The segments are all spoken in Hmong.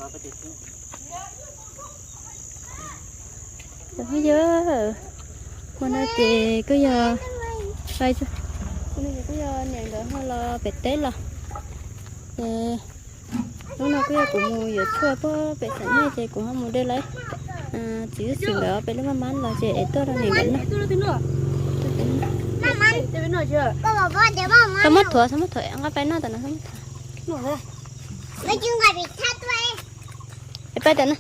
Cov phooj ywg, hmo no ces kuj yog, kuj yog niam nkawd ho los pem teb los. Ces hnub no kuj yog kuv mus yuav tshuaj puag pem xam nej ces kuv ho mus de lawv txiv xwm nkawd ob peb lub maj mab los ces es tuaj rau niam nkawd noj. Txhob muab thuav, txhob muab thuav, nqa pais noj tam no, txhob muab thuav. Es pais tam no.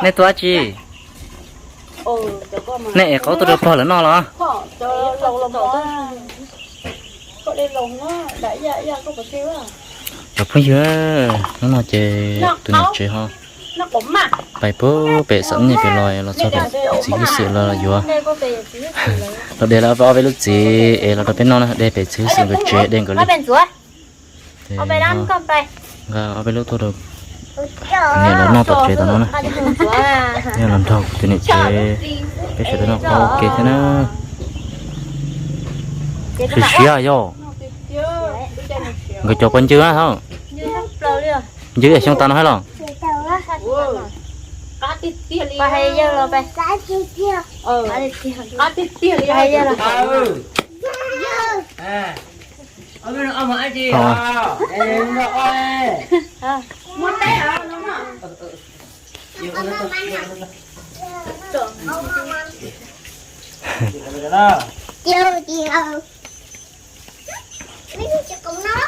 Nej tuaj dab tsi? Nej ev qaub tuaj rau pog lawv noj los? Cov phooj ywg, hnub no ces tus niam tsev ho pais puag pem xam nej pem los, los txog pem txiv hwj xwm los yuav, los de lawv ob peb lub txiv es los rau peb noj na, de pem txiv hwj xwm nkawd tsev de nkawd li. Nqa ob peb lub tuaj rau niam lawv noj tom tsev tom no na. Yog los nrog tus niam tsev peb sawv daws noj qab ua ke thiab na. Siav siav yog nkawd cov quav ncw na hab. Ncw yam xyoo tas no hab los?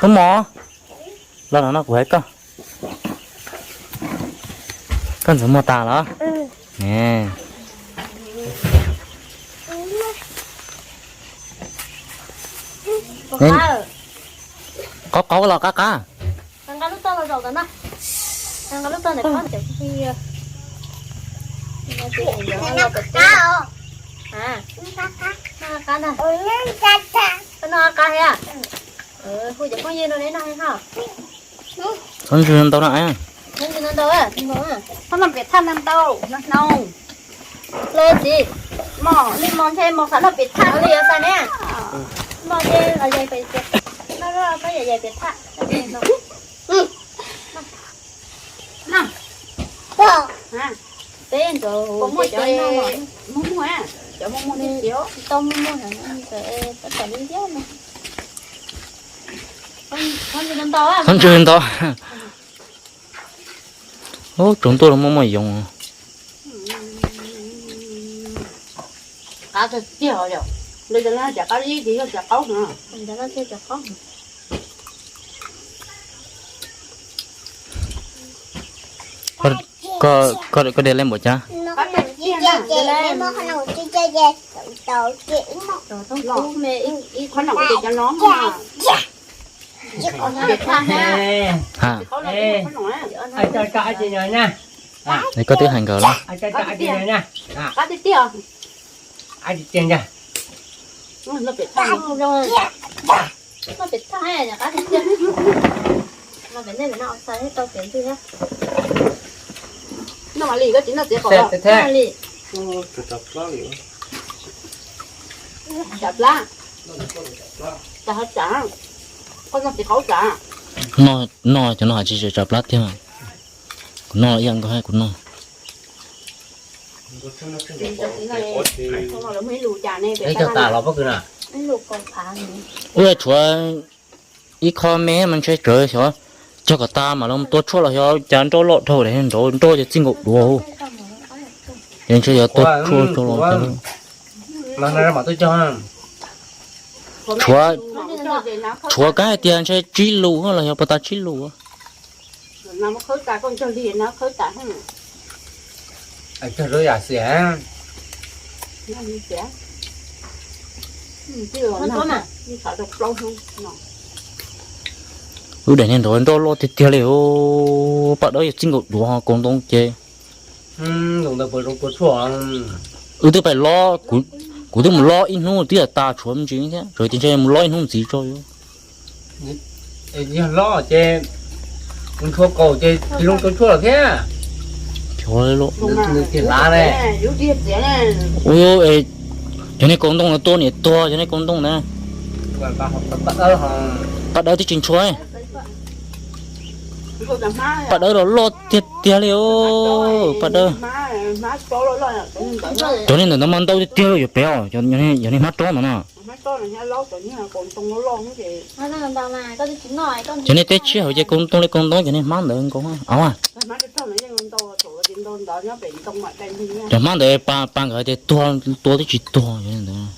Tub mov, los no no kuv hais koj. Koj ntxuav muag tas los? Qaub qaub los qab qab. Txhob ntswg ntau na. Txhob noj pem thaj ntau ntau, no no. Los txiv, mos, nej mos ntshe mos xav noj pem thaj li os ne. Mos ces los yaim pem, no, no, yam yaim pem thaj. Peb ntxuav, muaj cov muaj muag, cov muaj muag, tau muaj muag, tab tom li ntau. Txhob ntswg ntau. Ub, tsaus ntuj los muaj muaj yoov. Qab tiag tiag os, lawv cov no cov qab ib ces yog cov qaub no. Koj, koj de li npaum cas? Ha. Es koj twb hais nkawd los? Noj cov no hais tsis tsis tsav plab tiag. Kuv noj ib yam nkaus kuv noj. Ib co tas los pob kws na. Ub, tshuav ib qho me mas ntshe tsawv xyov, cog kom tas mam los tua tshuaj los xyov cas nroj loj dhau, nroj ces txij nkaus duav. Ces ntshe yuav tua tshuaj rau los. Tshuav kab hais tias ntshe tsib lus los xyov puas tas tsib lus. Wb daim niag nrov nroj loj tiag tiag li, paj dawb yog txij nkaus duav ho kaus ntoo ces. Wb twb pais lob, kuv twb mus lob ib hnub twb tas tshuav me ntsis thiab, tsuas tias ntshe mus lob ib hnub ntxiv tso. Yog lob ces Ntshua kaus ces tsis zoo tua tshuaj lawm thiab. Ua, cov niag kaus ntoo no tua niam tuag cov niag kaus ntoo na. Paj dawb twb tsis ntshua. Paj dawb los loj tiag tiag li os, paj dawb. Cov niag ntawm no mas ntau tiag tiag li yuav pem os, yog niag hmab rob ntawd no. Cov niag teb tshiab hauv ces kaus ntoo li kaus ntoo, cov niag hmab ntawd nkaus. Cov hmab ntawd pa nkawd tias tuag, tua twb tsis tuag cov niag ntawd.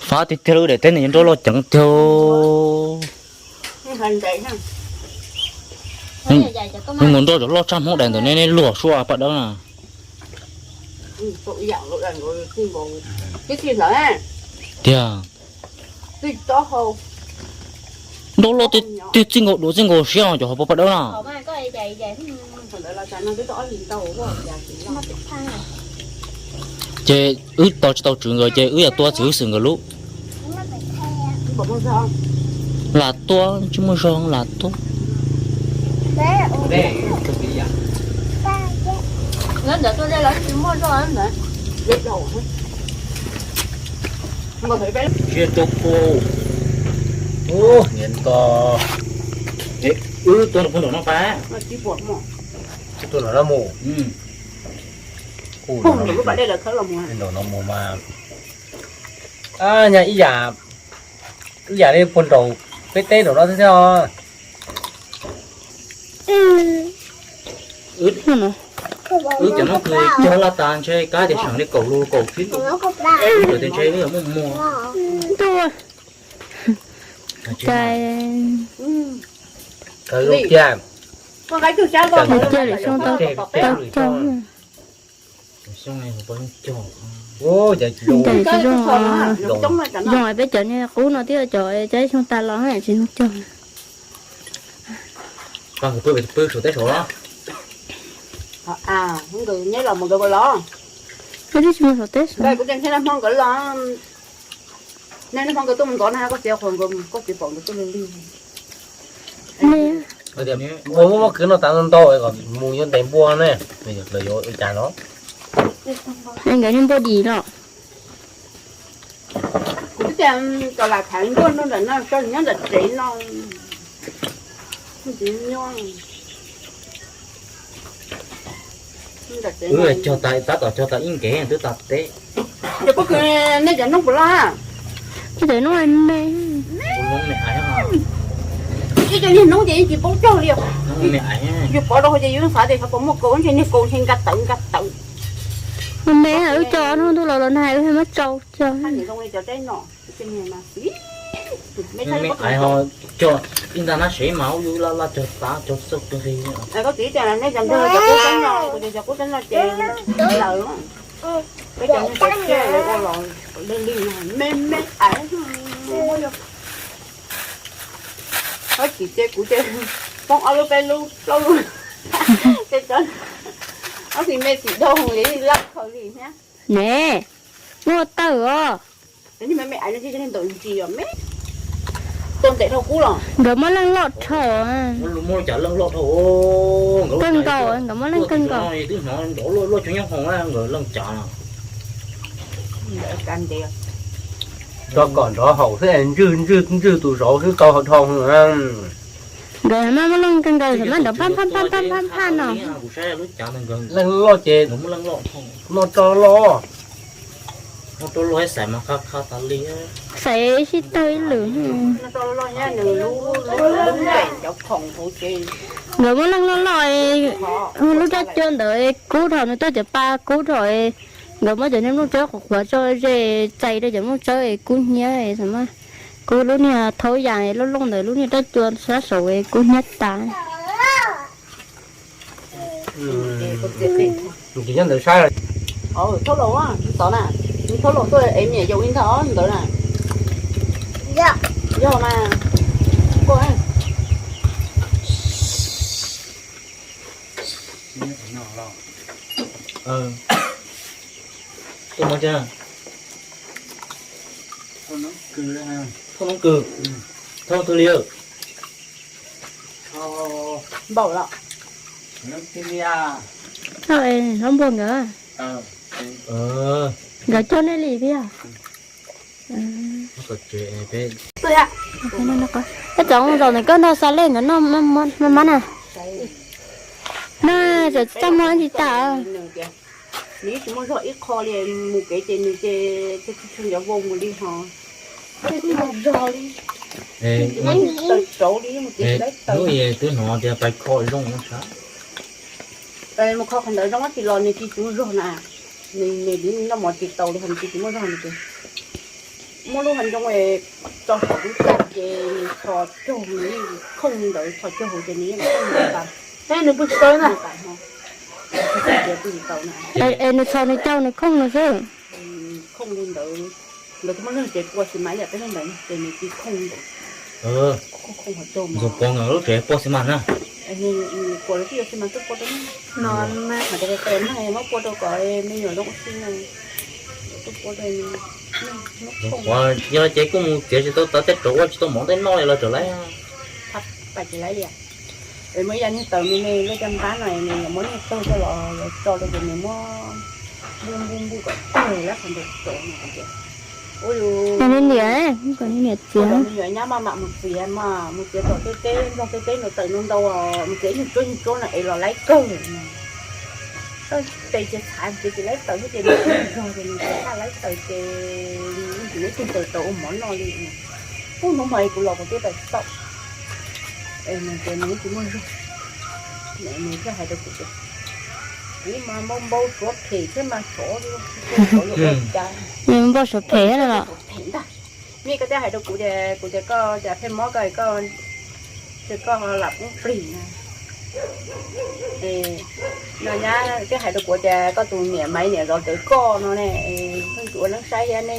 Fab tiag tiag li daim teb no yuav nrog loj ceev tiag. Nws nkaus nroj cov loj tshaj Hmoob daim ntawm nej, nej luag sua paj dawb na. Tiag. Nroj loj tiag, txij nkaus duav txij nkaus siab cov hauv paus paj dawb na. Ces wb tos tsis tau tswv nkawd ces wb yog tua txwv wb xwm nkawd lub. Lam tua tsis muaj zog lam tua. Tsiab tuab pub. Ub, niam nto. Wb tua nram puag nraum no pas. Tua nram no mus. Nram no mus mas. Nyaj ib yam, ib yam li puag nraum peb teb nraum no thiab os. Wb cov no kuj cog laj tas ntshe kab tias seem li kaum lus kaum tsib lus, wb tias ntshe wb yuav muaj muag. Cas lub tiag. Cas lub tiag lwm xyoo tau cog. Zoo, peb cov niag qub no thiab cov cov xyoo tas los tsis zoo cog. Pw saum teb saud los? Neb twb tsis mus saum teb saud. Kuv tias ntshe nag hmo nkawd los, nag hmo nkawd tuaj mus ntxov na, koj txiv qhuas nkawd, koj txiv pom nkawd tuaj lig lig. Ua muaj kwv no tas ntau kom mus yuav ntes npua ne, lawv yuav ua cas no? Nkawd niag npua dim los. Kuv twb tias kom lam thaiv npua no ntawm no tso nyob ntawm tsev no. Wb cog tas, tab tom cog tas ib nkev twb tas teb. Ces pob kws nej cov noob puas loj? Ib cov noob me, ib cov niag noob ces yeej tsis paub cog li. Yus pov rau hauv ces yus xav tias xyov puas muaj kaus, ntshe niag kaus ntshe nka tawv nka tawv. Me, wb cog hnub ntuj los los nag wb muab tsau cog. Me me ais ho cog ib nta nab sev mas ub yus laj laj cog tav cog txoj kawg nqi. Koj txiv tias nej cov ntawd cov qub teb no, kuv tias cov qub teb no ces lawm. Peb cov niag cov tsiaj lawv ua los lig lig me me ais. Ob tsis ces kuv ces poob ob lub peb lub plaub lub. Ces cov ob tsis me tsis dau li laj khaws li thiab. Ne, muaj tawm os. Cov niag me me ais no ces cov niag ntawm ntsis os me. Tuaj ntev dhau kub los. Nkawd muaj leej loj dhau. Muaj leej loj dhau. Kawg nkaus, nkawd muaj leej kawg nkaus. Twb hnov nrov luaj luaj tsuag nyob hauv nkawd leej cav no. Tso kom nrov haum xwb, ntswj ntswj ntswj tus zauv xwb tau dhau. Nkawd mas muaj leej kawg nkaus, mas nrov phaj phaj phaj phaj phaj phaj no. Leej loj ces noj tso loj. Xaiv sib tawg ib lwm. Nkawd muab leej loj loj, lub rab cua ntawd kub dhau, nws tuaj cov pa kub dhau. Nkawd muab cov niag nplooj tsawb qhuav qhuav tso ze txais rau cov nplooj tsawb kub hnyiab, kub lub niag thaub yas loj loj ntawd lub niag rab cua sab saud kub hnyiab tas. Nws nyob ntawd saib. Thaub laus, thaub laus tuaj ev me nyuam yaus li ntag ntawd na. Yog mas. Mov tsa, thauj noob kws, thauj twg li. Npaum los thauj es hlob npuag nkawd, nkawd coj nej li thiab. Ej, txawm zaum ntawm koj nrog Xa Lej nkawd noj mab na, noj txawm txaj muag ib ntsis tas. Nws tsis muaj zog ib qho li, mus kev ces nws ces tsis tshua nco vau mus li ho. Tsis muaj zog li, tsis muaj taws rauv li, mus kev tsis tau taws. Hnub twb hnov tias pais kho zoo sab. Mus kho qhov ntawd zoo tsis los nws tsis tshua zog na. Nws nws noj mov tsis tau li ho nws tsis tsis muaj zog nws ces muaj lub hav ntoo tso saum lub txaj ces nws txhos caug nws yeej khooj li ntawd, txhos caug ces nws yeej khooj li ntawd tas. Nws pw tsis tau na. Es nws txhos nws caug nws khooj nws xwb. Khooj li ntawd, nkawd twb muaj neeg tsev pua xis mas ib yam peb leeg ntawd ces nws cia khooj li ntawd. Ntxuag Pov nkawd lub tsev pua xis mas na. Kuv los xis mas twb pua rau neeg, mas tes tes neeg muab pua rau kom me nyuam zoo ua si na. Twb pua rau Ntxoov Pov yog ces kuj mus txiav tsis tau taws tej rauv ua tsis tau mov tej noj li los tseem laib. Pais tsis laib li. Muaj ib yam niag taws me me lub caj npab no nws yuav muab niag taug coj los yuav tso rau ces nws muab npuj npuj npuj kom tag lawm qhov ntawd rauv no ces ua yus niam, niam txiv me nyuam nyab maj mam mus txiav mas mus txiav tom tej teb nrog tej teb nws tawm ntau ntau, mus txiav nyuag tsuab nyuag tsuab no es los laib kawg. Tes ces txhav ces tsis laib taws thiab ces nws tsis zog ces nws tsis tshaj laib taws ces nws tsis muaj ib tug taws rauv ua mov noj li. Pub hnub mas kuv los kuv twb tawm tau. Es nws tias nws tsis muaj zog, nws thiaj hais rau kuv tias kuv mas npau npau suav phem thiab mas sov li, sov yuav ua cas. Nws npau suav phem thiab los? Phem ntag. Vim koj twb hais rau kuv tias, kuv tias koj cas pheej mob koj, koj lam poob plig na. No nyab twb hais rau kuv tias koj tus niam Maiv niam zov rawv koj no ne, pheej tsis ua neeb saib thiab ne.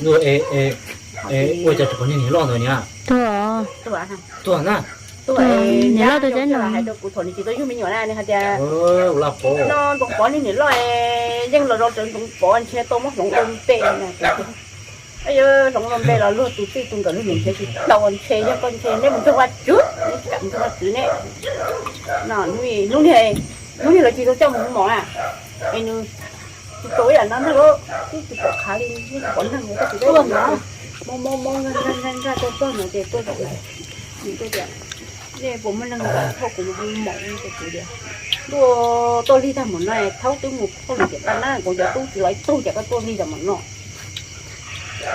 Ua cas tsis pom niag niam loj ntawd niam? Tuag, tuag na. Niam loj tuag teb no hais rau kuv thaum nws tsis tau yug me nyuam na, nws hais tias no Ntxoov Pov niag niam loj yeej los zov rawv Ntxoov Pov ntshe tau muab hloov ua npe na. Yog hloov ua npe los luag tus twj tus nkawm luag niam nrhiav tsis tau, ntshe yog koj ntshe neb mus nrog Vaj Tswv, neb tsis kam mus nrog Vaj Tswv ne. No hnub niag, hnub niag lawv tsis tau coj mus hu mos na, es nws tsis tau ib yam no ntag, twb tsis pom qhav li, twb tsis pom neeg li, koj tsis tuaj no, mob mob mob nkag nkag nkag tuaj txog no ces tuaj zaum ntawd, nws tuaj tias nej puas muaj neeg thauj kuv mus hu mos no ces kuv tias tuaj, tuaj lig tag mus no, thaub twb mus thauj nws tiam tag na, kuv cov tub tsis los ib tug ces koj tuaj lig tag mus no.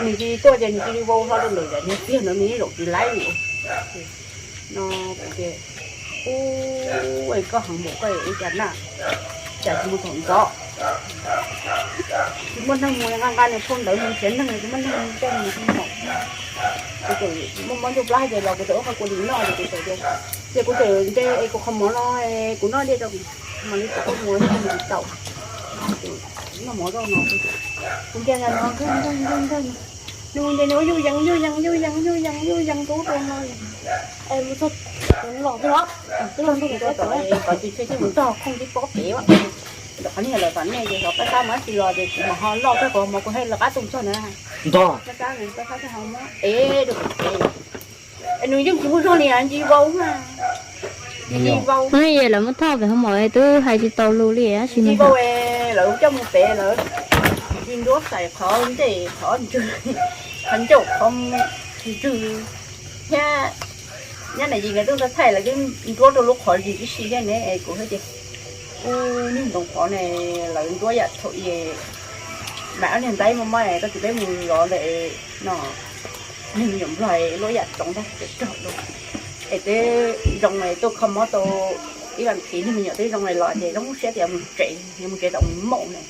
Nws tsis tuaj ces nws cia li vau hlo rau ntawm niag txiag ntawd nws yeej zaum tsis laib li. No kuv tias ub, koj heev npaum koj ua cas na, cas tsis mus thaum ntxov, tsis muaj neeg mus nqa nqa nws phau ntawv mus nrhiav neeg, tsis muaj neeg coj mus hu mos. Kuv tseem muaj mob ncuj plab ces los kuv tseem ua qhov kua li noj ces kuv tseem tias, ces kuv tseem nte es kuv qhov mov no es kuv noj diaj rau, mam li tsis tau mus tsis tau. Noj mov rau no, kuv nce no nkag nkag nkag nkag, nws nce nws yuj yees yuj yees yuj yees yuj yees yuj yees rau no. Es mus txog los twb los, twb los nrog kuv tau kom tsis tshe thiaj mus ntog khooj tib pob pem. Ntawm qhov niag lawv tom nej ces xyov pab sab mus dab tsi los ces kuv mam ho loj txog kuv mov kuv thiaj lawv qab tuaj txog na. Ntog pab sab, pab sab thiaj ho muab ev rau kuv. Nws yeej tsis muaj zog li, nci vau na. Nci vau. Lawv muab thauj pem hoo mom twb hais tsis tau lus li tab sis nci vau, lawv coj mus pem lawv nci nruab xais qhov ntsej qhov ntswg, qhov ncauj qhov ntswg thiab. Nyab na yis nkawd twb tau thaij lawv twb nruab rau lub qhov zis tib si thiab ne, kuv thiaj tias ub, niag ntoo qhov ne lawv nruab yam thaum i mas ob niag ntaib mob mob koj tsis peb mus zov ntawm no, niag me nyuam nplog luab yam tsoov ntag, rog rog. Es twb zoo tuaj kho mob tau ib vas thiv, niag me nyuam twb zoo los ces zoo siab tias mus tsev, mus tsev tau mus maum ne.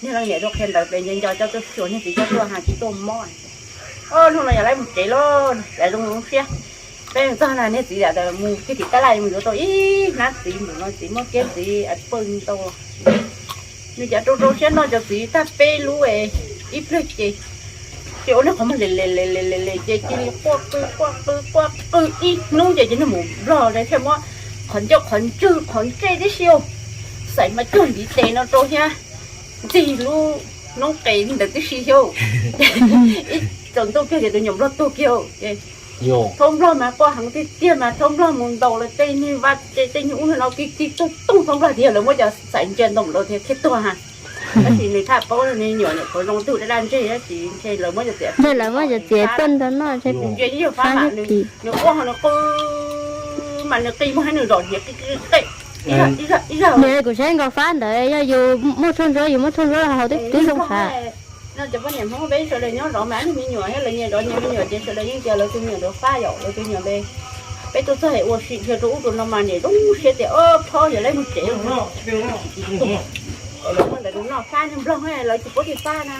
Niag leej niam tuaj qhia ntawv pem nco nco coj tuaj xyuas, niag txiv coj tuaj ha tsis tuaj mob. Hnub no yog lawv mus tsev lawm, cas zoo zoo siab. Peb txog na niag txiv lam mus kiag tim tab laj mus yuav tau ib hnab txiv npaum no, txiv muab kiag txiv pawg ntau. Nws cas rau rau siab noj cov txiv tag peb lub ib pliag ces, ces ua niag qhov muag le le le le le le ces cia li quaj qw quaj qw quaj qw ib hnub ces cia li mus nplog thiaj muab qhov ncauj qhov ntswg qhov ntsej tib si xais mas cuag ntiv tes no rau thiab ntxig lub noob qes li ntawd tib si xyov. Ib tsaus ntuj kiag ces tus nyuam nplog tuag kiag ces thaub nplog mas quaj heev tiag tiag mas thaub nplog mus ntaus lawv tej niag vaj tej niag ub no kig kig tuag tooj thaub nplog tiag lawv muab cov xaiv ntsia ntoo lawv thiaj khiav tuag ha. Tab sis nws thaj paub nws nyuam nyuam qhuav zoo tug daj daj ntseg tab sis ntshe lawv muab cov txiav tuaj nrog noj ntshe. Nws quaj ho nws qw mas nws qi muag hab nws zom hniav qi qi qi. Kuv saib nkaus fab ntawd yog yus muaj tshuaj ntsuab yus muaj tshuaj ntsuab haus twb zoo sav. No cov poj niam Hmoob peb sawv daws nyob zov mas niag me nyuam thiab lawv nyias zov nyias me nyuam ces sawv daws yeej tias lawv tus me nyuam ntawd fab yom, lawv tus me nyuam ntawd. Peb tuaj txog es ua si dhia rau ub rau no mas niam zoo siab tias ob phob yog lawv mus tsev. Ntawd tus noj fab niag nplog lawv tsis paub tias fab na.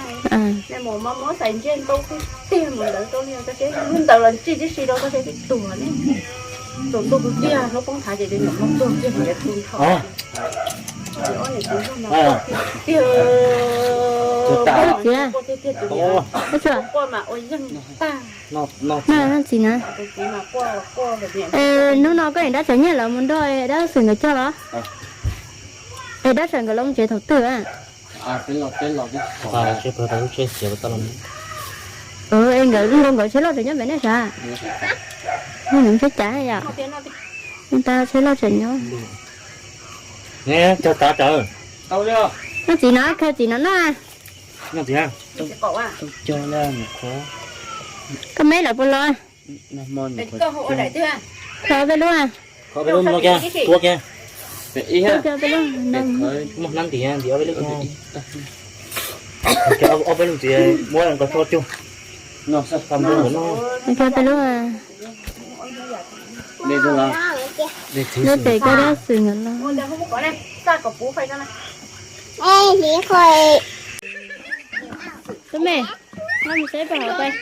Nej mus mas muab xaiv ntsia ntau tiag mus ntawd rau niag koj seb lub ntawd los ntsij tib si rau koj seb twb tuag ne. Tsaus ntuj tiag hnub poob thav ces tus nyuam nplog tuag tiag tus nrho. Tiag tiag tiag tiag tiag tus quaj mas ua yeej tag. Tus txiv mas quaj quaj. Hnub no koj niam dab tsam nyiaj lawv mus nrog dab xwm nkawd cog los? Es dab tsam nkawd los tsev thaum twg? Es nkawd nkawd tsheb loj tseem nyob pem nej sav? Nkawd tsheb cas yom? Ntag tsheb loj tseem nyob. Noj txiv no, khaws txiv no noj. Koj meb lawv puas los? Khaws peb lub. Muaj hnab ntiav ntiav ob peb lub. Ob peb lub ntxiv muab nqa tsho cug. Khaws peb lub. Lub pem koj dab xwm nkawd los. Tub me, no mus seb pem hauv peb.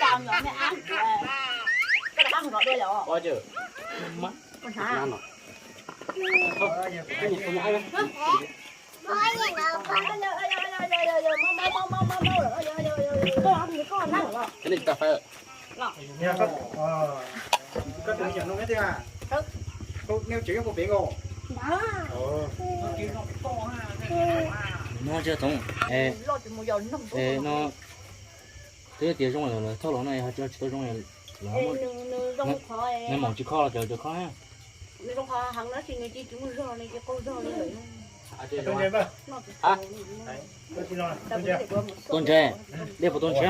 No, no, twb tias zoo lawm, thauj los no yog tsis tau zoo, nws maum tsis kho los cov cov kho. Tua ntses, dej puas tua ntses?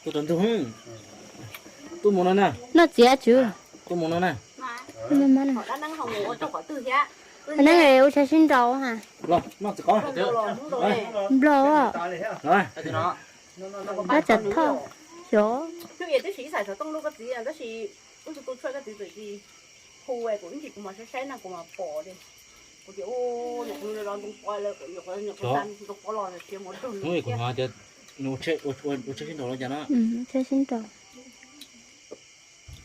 Tua rau ntug, tuaj mus no na. Noj txiv tswv, tuaj mus no na. Neeb ua tshais sib nraus ha. Nplog, dab tsam thoj xyov. Hnub ib kuv hnov tias nws ua tshais sib nraus los cas no.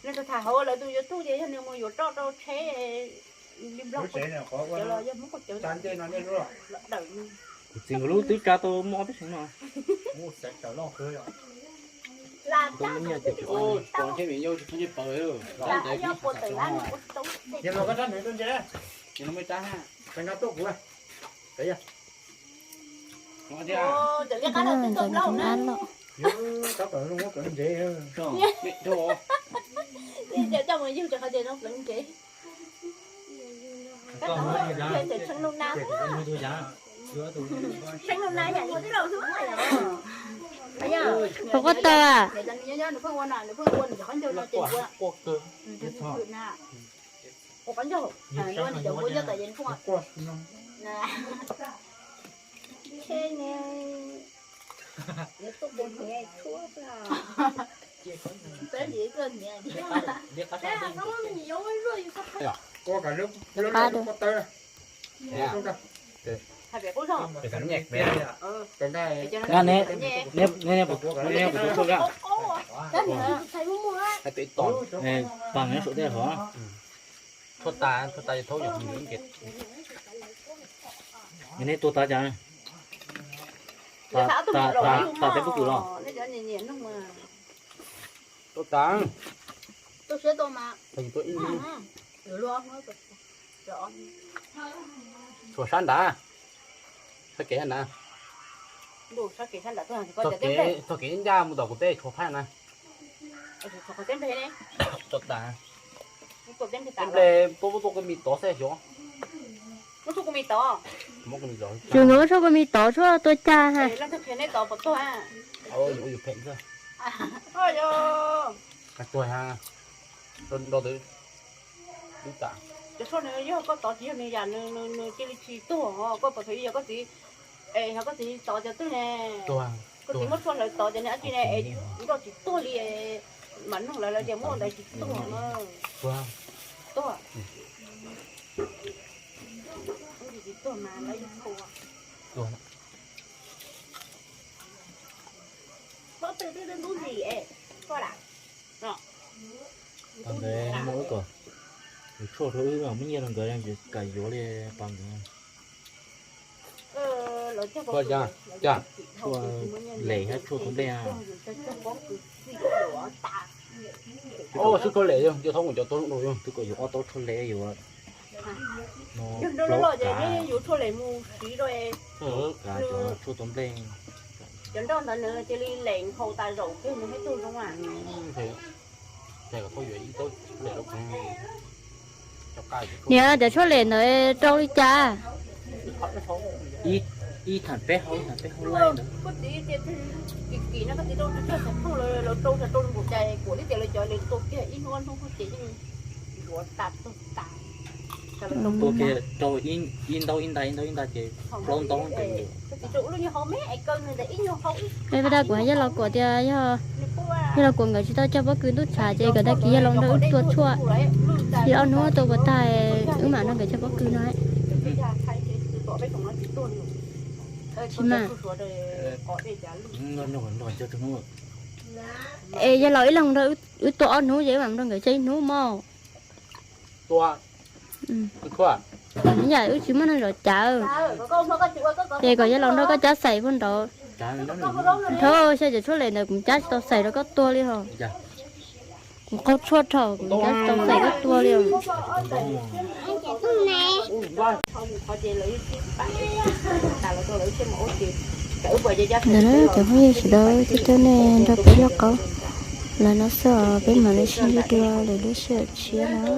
Nws tham hauv lawv tus YouTube ces yog nws mus yuav roj rau tsheb li Nplog, cov los yog Hmoob Qaub Cawv, lawv dawm. Kuv txiv nkawd lub twb tsa tau muaj ob peb xeem no. Rau koj tau. Pam nyob saum tej hov. Thua tas, thua tas, thua tas. Nej tuaj tas cas? Tas, tas, tas tej pob kws los. Tuaj tas. Tshuav sab nrad, sab kev sab nrad. Txog kev ncaj mus tom kuv teb tshuav phab na. Teb nplej, teb nplej tuaj tuaj kuv mis tod xwb xyov. Tsuas nkawd muab tshuaj kuv mis tod tshuaj tua cag ha. Cov tshuaj no yog koj tod tsis yog nws yam nws cia li tsis tuag, koj pom thaum ib yog koj txiv, es yog koj txiv tod cov twg ne, koj txiv muab tshuaj hlawv tod cov niag dab tsi ne es nroj tsis tuag li, mas nug lawv lawv tias muab ntawd tsis tuag na. Tuag. Tsis tuag mas lawv yeej khuas. Pob tw twb ntub ntxim es, koj lam. Tau ntawd muaj wb kom, yus tshuaj rau wb mas muab nyiaj rau nkawd, kam yuav li pas nkawd. Tshuaj lem thiab tshuaj tus nplej. Xwb tshuaj lem yog cov thaub mus cov tuag lub nrau yog twb kom yus ob taub tshuaj lem yus. Yog nrau loj ces yus tshuaj lem mus siv rau, kav cov tshuaj tus nplej. Cov nroj ntawd nws cia li lem nkaus tas zaum kiag nws thiaj tuag zoo a. Niam, cov tshuaj lem ntawd rau li cas? Ib thaum peb hau, ib thaum peb hau lawm. Koj txiv tias kim kim no koj txiv rau tshuaj xav phooj lawv rau xav rau npaum cas kuam li tias lawv cov lawv tua kiag ib hnub ob hnub xwb ces yeej yuav tas tuag tas. Tua kiag rau ib ntaub ib nta ib ntaub ib nta ces plaub ntaub ces. Koj txiv rau ua lub nyuag hau me es kaw nws ntawm ib nyuag hau. Peb dab kuv hais yawg laus kuam tias, yawg laus kuam nkawd tsis tau cog pob kws ntuj tshav ces kom tag kis yawg laus nrog wb tua tshuaj li ob hnub tua puas tag, wb mam nrog nkawd cog pob kws no. Tsis mas. Es yawg laus ib leeg nrog wb tua ob hnub ces wb mam nrog nkawd cog ib hnub mog. Yam wb tsis muaj neeg zov cav, ces kom yawg laus nrog koj cab xaim puag nraud. Thaum xyov cov tshuaj lem ntawd kuv cab tsis tau xaim rau koj tuag li hos. Kuv qaug tshuaj dhau kuv cab tsis tau xaim koj tuag li os. Ntawd na cov phooj ywg sawv daws, coj coj nej nrog peb lauj kaub lawv no xwb os, peb mam li sib ntsib dua lwm lub sij hawm tshiab na.